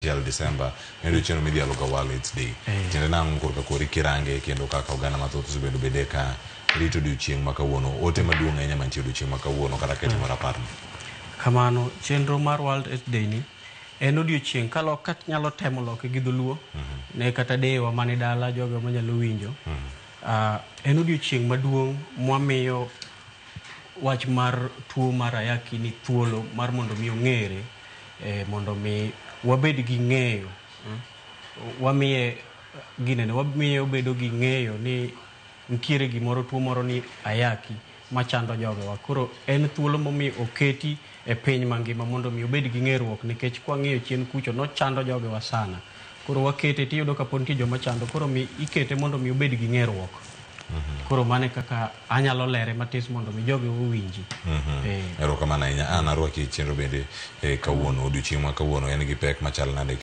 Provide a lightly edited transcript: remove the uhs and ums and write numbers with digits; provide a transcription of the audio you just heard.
1 Desemba en odiochieng' midhialo ga World AIDS Day. Tiende nang'o korka kori kirange kendo kaka oganda mathoth osebedo bede ka rito odiochieng' ma kawuono. Ote maduong' ahinya mantie odiochieng' ma kawuono kata ketimo raparni. Kamano, chenro mar World AIDS Day ni en odiochieng' kalok nyalo temo loke gi dholuo ne kata deyewa mani dala jogo manyalo winjo. En odiochieng' maduong' mwamiyo wach mar tuo mar ayaki ni thuolo mar mondo mi ong'ere, mondo mi wabed gi ng'eyo. Wamiye ginene, wamiye obedo gi ng'eyo ni nitiere gimoro, tuo moro ni ayaki machando jogewa. Koro en thuolo momi oketi e piny mangima mondo mi obed gi ng'eruok, nikech kwang'iyo chien kucho nochando jogewa sana. Koro wakete tiyudo ka pod nitie joma chando, koro mi ikete mondo mi obed gi ng'eruok. Koro mano kaka anyalo lere matis mondo mi jogi owinji. Erokamano ahinya. An arwaki e chenro bende kawuono, odiochieng' ma kawuono en gi pek machal nade?